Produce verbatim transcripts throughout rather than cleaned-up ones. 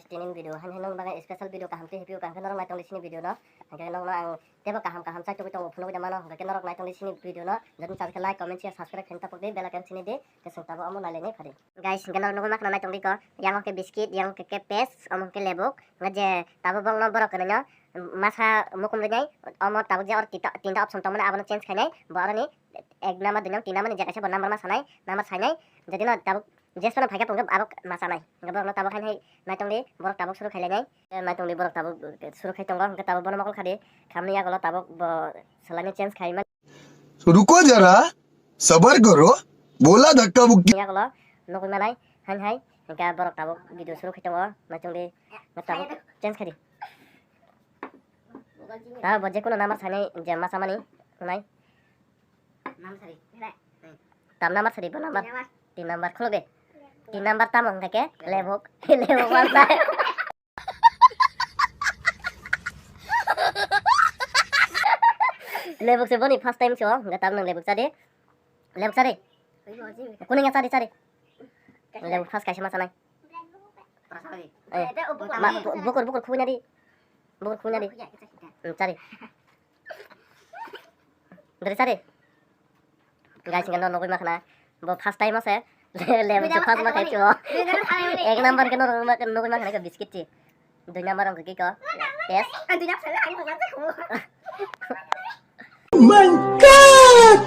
Tini video haino nokno bagwi special video kaham tei hepio kaham khe norok naitongdi sini video no. Hwnkhe nokno ang teibo kaham kaham chai tugwi tongo phunugwi mano, hwnkhe norok naitongdi sini video no. Jotoni chajak khe like, comment, share, subscribe khaina tapok di, bell icon sini di, khe chwng tabuk omo nailainai phadi. Guys, hwnkhe norok nugwi makhna naitongdi ko, yang khe biscuit, yang khe paste, omo khe lebuk, hwnkhe je tabuk bongno borok kwrwino masa mukum rinai, omo tabuk je oro tinta, tinta option tongmani abono change khainai, bo aroni ek number, dui number, tin number ni je kaisa bo number ma sanai, number sainai, jodi no tabuk Jesphano phaikhe tongkhe abo ma chanai. Hwnkhe borokno tabuk haino hai naitongdi, borok tabuk suru khailainai. Naitongdi borok tabuk suru khai tongo, hwnkhe tabuk bono mokol khadi. Khamni yagulo tabuk bo swlaino change khai man. रुको जरा, सबर करो, बोला धक्का मुक्की। Yagulo nukwi manai, haino hai, hwnkhe borok tabuk video suru khai tongo, naitongdi, tabuk change khaidi. Tabuk bo jekunu number sanai je ma chamani, hwnai. Tam number sari, bo number. Tin number. Tin number khuluk de. Tin number tamo hwnkha khe? Lebuk. Lebuk mansa. Lebuk se boni first time so, hwnkha tam nang lebuk chadi. Lebuk chadi. Kuning ya chadi, chadi. Lebuk first kaisa ma chanai. Eh, ma, bu-, bukur, bukur khubui nadi. Bukur khubui nadi. Hmm, chadi. Dari chadi. Guys, hwnkhe no nugwi makhna. Bo first time ase. Level se first ma khai chuo. Ek number khe no nugwi makhna khe biscuit ti. Dui number wngkha khe ko. Yes. Oh my God!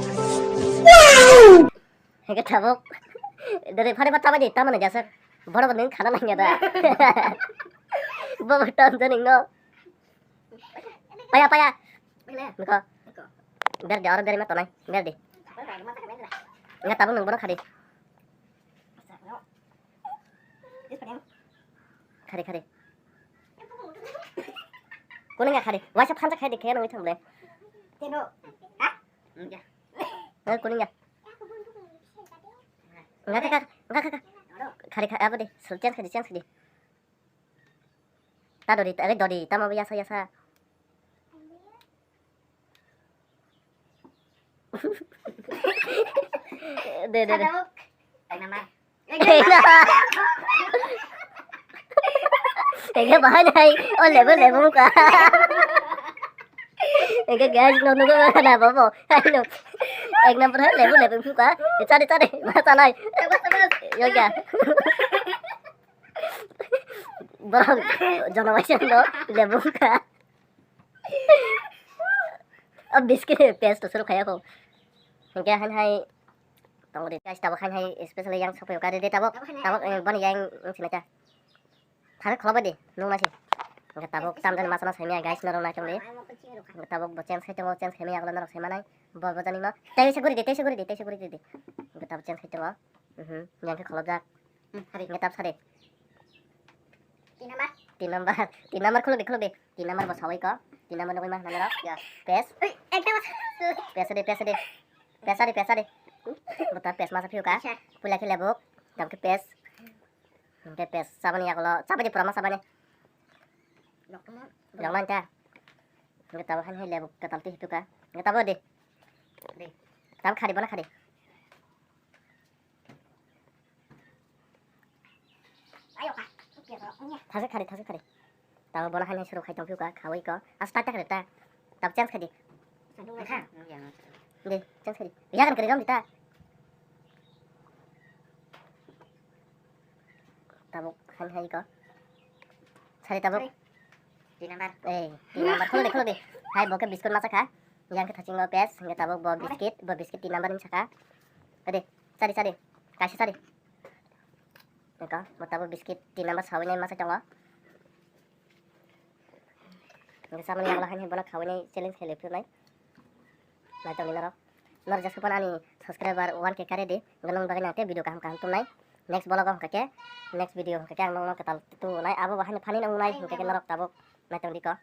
Wow! Hwnkhe tabuk. Dari phari ba tamani, tamani jasa. Borok nung khana nangya da. Bo bo tam janing no. Paya, paya. Niko. Berdi, oro berdi ma tonai. Berdi. Nga tabuk nung bono khadi. Khadi, khadi. Kuning ya khadi. Waisa phansa khadi khe nungwi thang ble. Teno. Ha? Nungya. Eh, kuning ya. Nga kha, nga kha, nga kha. Khadi kha, abo de. Sul chance khadi, chance khadi. Ta dori, ta dori, tamo yasa, yasa. De, de, de. Ege bahai nai, o lebu, lebu ka. Ege guys, no, no, no, na, bobo. Hai, no. Ek number hai, lebu, lebu ka. Chari, chari, ma chanai. Yo kya? Borok jono waisa no, lebu ka. O biscuit paste to suru khaya ko. Hingke han hai tong de guys, tabuk han hai special yang sopo ka de tabuk, tabuk, eh, boni yang sini ta. Thare kholoba de, nung nasi. Hingke tabuk tam dan masana sami guys, norok na chong de. Hingke tabuk bo change khai tongo, change khai mi agla norok sai manai. Bo bo jani no. Tei se guri de, tei se guri de, tei se guri de. Hingke tabuk change khai tongo. Mhm, yang ke kholobjak. Hmm, hari. Nge tap sari. Tin number. Tin number. Tin number khuluk di, khuluk di. Tin number bo sawai ko. Tin number nugui ma nang rok. Ya. Pes. Ui, ekdom. Pes de, pes de. Pes de, pes de. Bo ta pes masa phiu ka. Acha. Pula khe lebuk. Tam khe pes. Hingke pes. Sabani yakulo. Sabani pura ma sabani. Lokma. Lokma ta. Hingke tabo han hai lebuk katal ti hitu ka. Hingke tabo de. De. Tam khadi bona khadi. Thase khari, thase khari. Tabo bono hani suru khai tongphio ka, khawi ko. Asa ta khari ta. Tab chance khadi. De, chance khadi. Yagan kari rom dita. Tabuk han hai ko. Sari tabuk. Tin number. Eh, tin number. Kholo de, kholo de. Hai, bo khe biscuit masa kha. Yang khe thachingo pes, hingke tabuk bo biscuit, bo biscuit tin number ni saka. Ade, sari, sari. Kaisa sari. Eko, bo tabuk biscuit tin number sawinai masa tongo. Hingke samani yagulo haini bono khawinai challenge khe lephinai. Naitongdi norok. Norok jeswk phano ani subscriber one K kare di. Hingke nong bagwi nang khe video kaham kaham tongnai. Next vlog o hingke, next video hingke ang nongno kwtal tunai. Abo bo haino phani nongnai hingke norok tabuk naitongdi ko.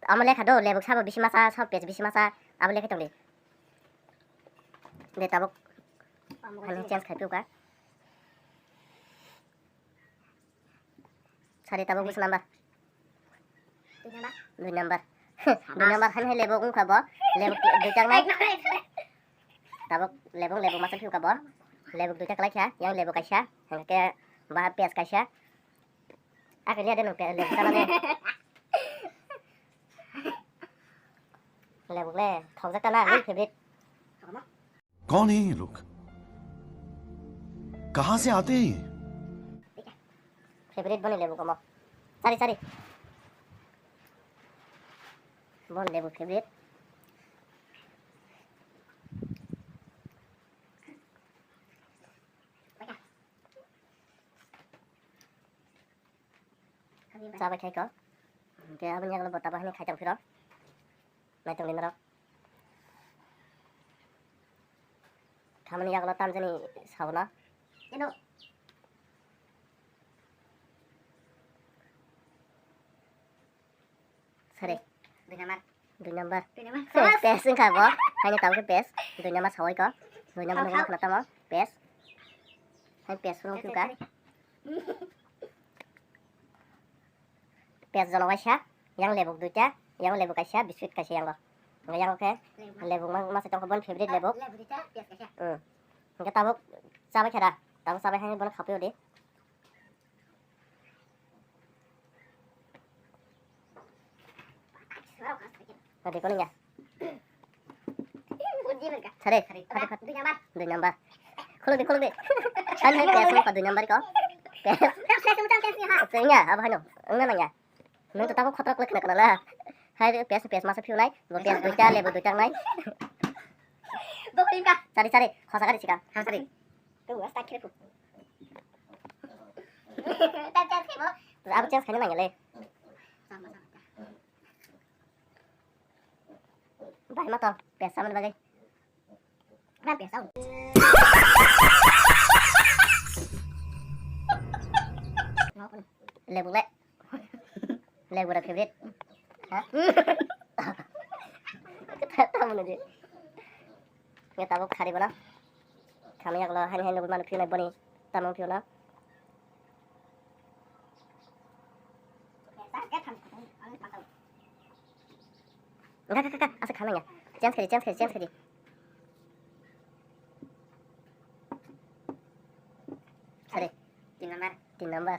Amo lekha do, lebuk sabo bisi masa, sabo page bisi masa, abo lekha tongdi. De tabuk. Haino change khai phio ka. Sari tabuk bwswk number? Dui number. Dui number. Dui number han hai lebuk wngkha bo. Lebuk dui tak nai. Tabuk lebuk, lebuk masa phiu ka bo. Lebuk dui tak lai kha, yang lebuk kaisa, hingke ba pes kaisa. Akhe liya de nwng pe-, lebu chana de. Lebu le, thokjak ta na, nini favorite. कौन है ये लोग? कहाँ से आते हैं ये? Favorite boni lebu komo. Chari, chari. Bon lebu favorite. Chabai khai ko. Hingke aboni yagulo bo tabo hani khai tong phiro. Naitok ni norok. Khamani yagulo tamjani sauna. Eno. Sare. Dui number. Dui number. Dui number. Pes, pes wngkha bo. Haino tabukhe pes. Dui number sawai ko. Dui number nungwi khna tamo. Pes. Hai pes rung khuka. Pes jono waisa. Yang lebuk duita. Yang lebuk kaisa. Biscuit kaisa yango. Hingke yango khe lebuk ma-, masa tongkha boni favorite lebuk. Lebuk duita, pes kaisa. Hmm. Hingke tabuk chabai khe da. Tabuk chabai hai bono khapui odi. Adi kono ya. Sare, sare, sare. Dui number. Khuluk di, khuluk di. Kan hai pes ko dui number ko. Pes. Sengya, abo hano. Ongna nangya. Nung to tabo khotro kle khna kana la. Hai pes, pes masa phiu nai. Bo pes duita, lebu duita nai. Bo krim ka. Sare, sare. Khosa gari sikam. Ha, sare. Tu was tak kire pu. Abo chance khaina nangya le. Bai ma to, pesa man bagai. Ram pesa. Lebu le. Lebu ra favorite. Ha? Kata mana je? Ya tabuk khari bana. Kami ya kalau hani hani nungwi manu phiu nai boni. Tamung phiu na. Enggak, enggak, enggak, enggak. Asa khamanya. Change kadi, change kadi, change kadi. Sorry. Tin number. Tin number.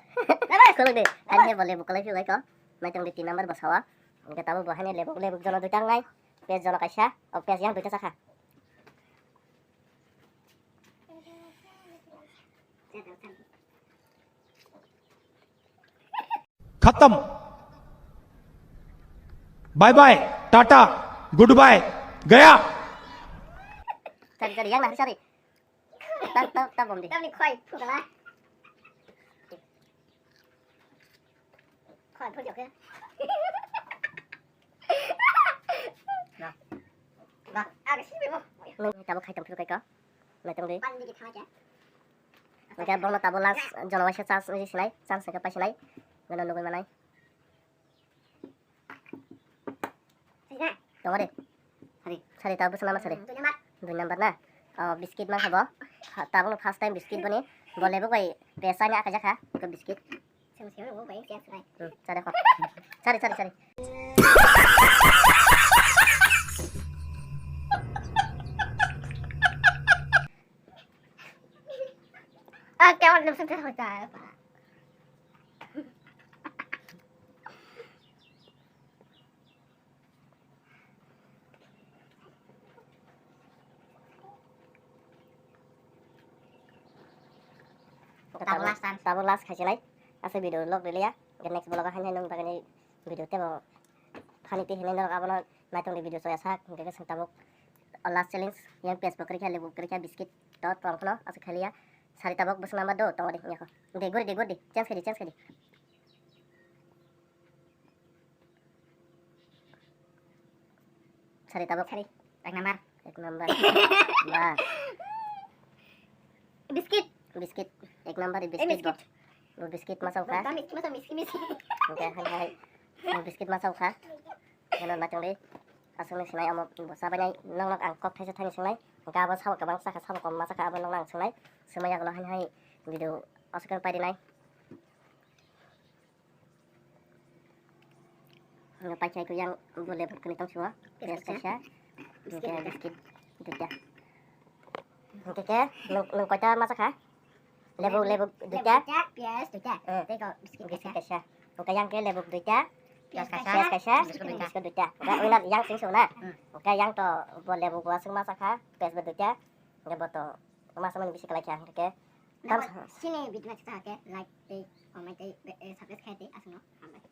Khuluk de. Hani he bole bukalai phiu gai ko. Nai tong de tin number basawa. Enggak tabu bahani lebuk, lebuk jono duita nai. Pes jono kaisa. O pes yang duita sakha. खत्म। Bye bye, tata, goodbye, गया। Sorry, sorry, yang nari, sorry. Ta, ta, ta bom di. Tamni khoi, phukala. Khoi, phuk jokhe. Ba. Ba. Aga si bebo. Nung tabuk khai tong phuru kai ko. Nai tong di. Pan di khama kya? Oke, bono tabuk last jono waisa chance ni sinai, chance ke pasinai. Gana nugui manai. Tongo de. Sari. Sari, tabuk bwswk nama sari? Hmm, dui number. Dui number na? Oh, biscuit mankha bo. Ha, tabuk no first time biscuit boni. Bo lebu bai pesa ni akajakha. Ko biscuit. Hmm, sari ko. Sari, sari, sari. Ah, kaya wala nang sangkar hoy tayo pa. Tabuk last time. Tabuk last khaisinai. Asa video log riliya. Next vlog o haino nung bagani video tebo. Funny tei hinwi norok abono naitongdi video soya sak, hwnkhe khe chwng tabuk o last challenge, yang pes bo kwrwikha, lebu kwrwikha, biscuit to tong phano aswk khailiya. Sari tabuk bwswk number do, tongo de, yakho. De, guri de, guri de, change khaidi, change khaidi. Sari tabuk. Sari, ek number. Ek number. Ba. Biscuit. Biscuit. Ek number Eh, biscuit bo. Biscuit. Bo biscuit masa ukha. Ba, miski masa, miski, miski. Oke, hai, hai. Bo biscuit masa ukha. Heno naitong de. Aswk ni sinai amo bo sabai nai. Nong nok ang kok thaisa thani sinai. Ga bo sabo kabang saka, sabo kom masa kha, abo nong nang sinai. Sumai yagulo hai, hai. Video aswk ang pai rinai. Ang paithai ko yang bole bwkhwnwi tong siwo. Pes kaisa. Pes kaisa. Hingke biscuit duita. Hingke ke nung, nung koita masa kha? Lebu, lebu duita. Duita, piyaj duita. Hmm. Tei ko biscuit kaisa. Biscuit kaisa. Hwnkhe yang khe lebu duita. Piyaj kaisa. Piyaj kaisa. Biscuit duita. Biscuit duita. Hwnkhe wngna yang sing sung na. Hmm. Hwnkhe yang to bo lebu bo aswk ma sakha, piyaj bo duita. Hwnkhe bo to ma samani bisi kwlai kha hwnkhe. Nabo tam sa- chini video naisik sakha khe like tei comment tei, eh, subscribe khe tei aswkno hambai.